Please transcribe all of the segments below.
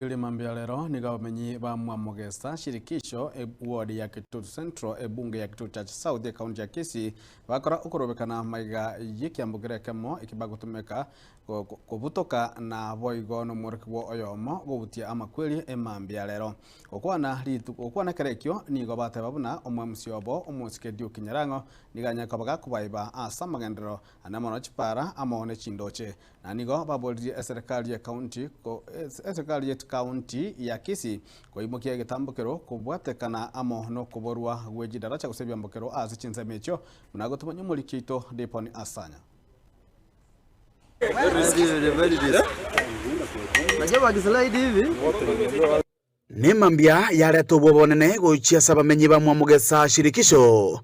Rimambia rero nigo abamenyi ba Mwamogesa, Shirikisho, eward ya Kitutu Central, ebunge ya Kitutu Church South, ekaunti ya Kisii, bakora okorobekana maiga y'ekiambokero ekemo eki bagotumeka kobutoka na boigo nomworokigwa oyomo gobutia amakweri emambia rero. Gokwana rituko gokwana ekero ekio nigo bateba buna omwemusi obo omosike Duke Nyarang'o nigo anyare koba gakobaiba ase amagenderero ane mono chipara amo ne chindoche. Na nigo baboririe eserekari y'ekaunti eserekari y'ekaunti ya Kisii koimokia egetambokero kobwatekana amo nokoborwa gwe chidaracha gose ebiambokero ase chinsemo echio buna gotomanya omoriki oito Dipon Asanya. Nemambia yareta obwobonene gochia ase abamenyi ba Mwamogesa Shirikisho,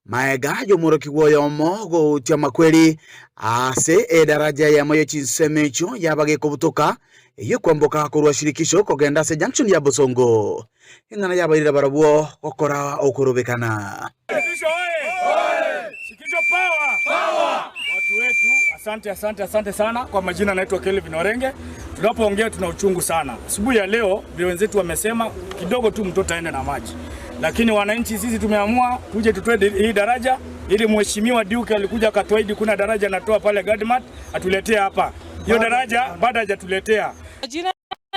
maega y'omworokigwa oyomo gotia amakweri ase edaraja eyemo ye chinsemo echio yaba gekobutoka, eyio ekwamboka korwa Shirikisho kogenda ase junction ya Bosongo. Eng'ana yabairire barabwo gokora okorobekana. Shirikisho oye! Shirikisho power! Power! Watu wetu, asante asante asante sana. Kwa majina naitwa Kelvin Orenge. Tunapoongea tuna uchungu sana. Asubuhi ya leo vile wenzetu wamesema kidogo tu mtoto aende na maji, lakini wananchi sisi tumeamua tuje tutoe hii daraja ili mheshimiwa Duke alikuja akatuahidi kuna daraja anatoa pale Gadmat atuletee hapa. Hiyo daraja bado hajatuletea. Majina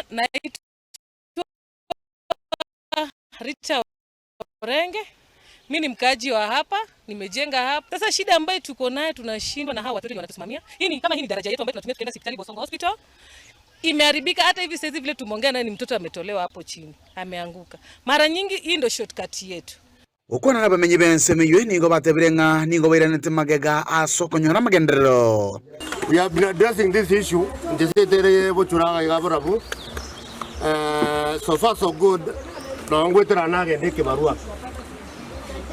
naitwa Rita Orenge. Mi ni mkaaji wa hapa, nimejenga hapa. Sasa shida ambayo tuko nayo tunashindwa na hawa watoto wanatusimamia. Hii ni kama hii ni daraja yetu ambayo tunatumia tukienda hospitali Bosongo Hospital. Imeharibika hata hivi sasa vile tumeongea naye ni mtoto ametolewa hapo chini, ameanguka. Mara nyingi hii ndio shortcut yetu. Gokwana nabamenyi b'ensemo eyio nigo batebire ng'a nigo bairanete magega ase okonyora amagenderero. We have been addressing this issue inche setere bochura iga borabu so far so good nonye ngwetera nagenda ekebarua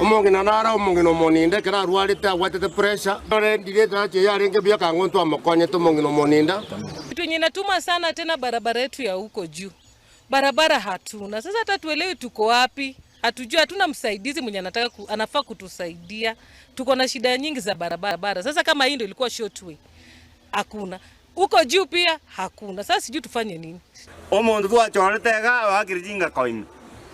omong'ina nare omong'ina omoninda ekero arwarete abwatete pressure nore ndire etarachi eye yarenge buya kang'o ntwamokonyete omong'ina omoninda. Kitu yenye inatuma sana tena barabara yetu ya huko juu barabara hatuna. Sasa hata tuelewi tuko wapi, hatujui, hatuna msaidizi mwenye anataka ku, anafaa kutusaidia. Tuko na shida nyingi za barabara. Sasa kama hii ndio ilikuwa short way, hakuna huko juu pia hakuna. Sasa sijui tufanye nini. Omonto twachorete iga oakire chingako ime,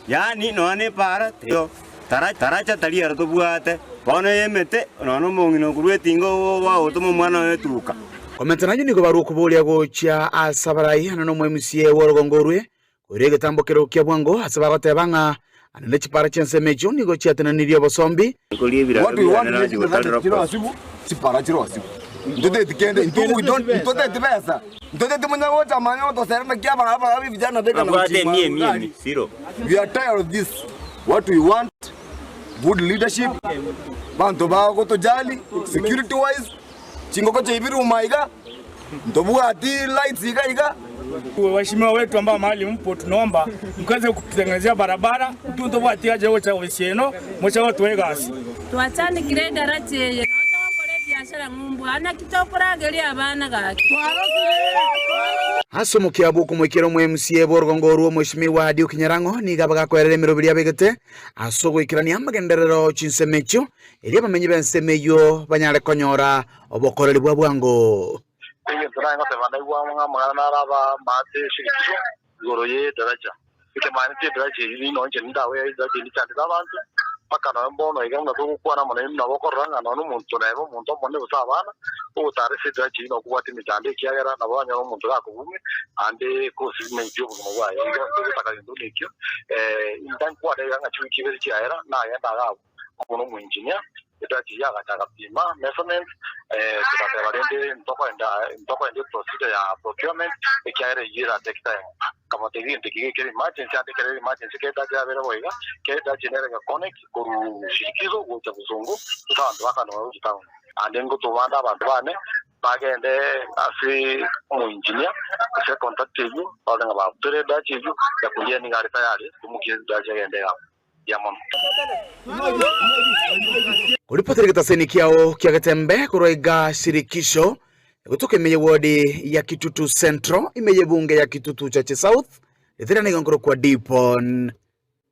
yaani nonya na epaara teiyo, tara taracha tari ero tobwate, bono eyemete nonya na omong'ina okorwa etinga ogotoma omwana oye etuka. Komenta nayio nigo barua okoboria gochia ase abarai ane nomoemusie bw'orogongo orwe, koira egetambo kero kia bwango ase bagoteba ng'a ane ne chipara chi'ensemo echio nigo chiatenenirie obosombi. What we want ne chidaraja chirosibu chipara chirosibu ntoteti kende intwe we don't ntoteti besa ntoteti munya gocha manya gotosera naki aba aba vijana beka na uchima we are tired of this what we want good leadership banto bagotojali security wise Chingoko chiaibirwe iga, ntobwati lights iga iga. Waheshimiwa wetu ambao mahali mpo, tunaomba mkaweze kututengenezea barabara ntobwati haja gocha ofisi eno mocha gotoa egasi. Twachandekire edaracha eye, nao togokora ebiashara ng'umbu aa, naki tokorageria abana gaki? Ase omokia bw'okomoikera omo-MCA bw'orogongo orwo Omweshimiwa Duke Nyarang'o nigo abagakoerera emeroberi abegete ase ogoikerania amagenderero chinsemo echio Erio abamenyi b'ensemo eyio banyare konyora obokoreri bwa bwango. Egento naye ngoteba ndaigwa ng'a amang'ana naro aba amaate eshirikisho igoro y'edaraja. Ekemaanetie edaraja eyio nino inche nindabe edaraja eyio nichandete abanto, mpaka nonya mbono iga buna togokwana amo nainwe nabo okorora ng'a nonya omonto nebe omonto omonene gose abana, ogotara ase edaraja eyio nokobwate emechando ekiagera nabo oranyore omonto gakobume naende kosimentia obogima bwaye. Igo ntogotaka gento buna ekio, intankwane iga ng'a chiwiki ibere chiaera nagenda iga abwo. Amo nomoengineer, edachi eyio agacha agapima measurements, togateba rende ntokoenda ntokoenda eprocedure ya procurement ekiagera eyio era take time. Nkamotebia egento eke gekere emergency ande ekero ere emergency ekero edachi yabere bo iga, ekero edachi nere ege connect korwa Shirikizo gocha Bosongo, gose abanto bakanora gochia town. Ande ngotoma ande abanto bane bagende ase omoengineer ase econtact eyio barore ng'a babutoire edachi eyio, Nyakundi nigo are tayari komokia edachi egende iga abwo. Mbuya mono. Koripotera egetaseni kiao kia Getembe korwa iga Shirikisho, egotoka ime y'ewodi ya Kitutu Central, ime y'ebunge ya Kitutu Chache South, ritera nigo nkorokwa Dipon.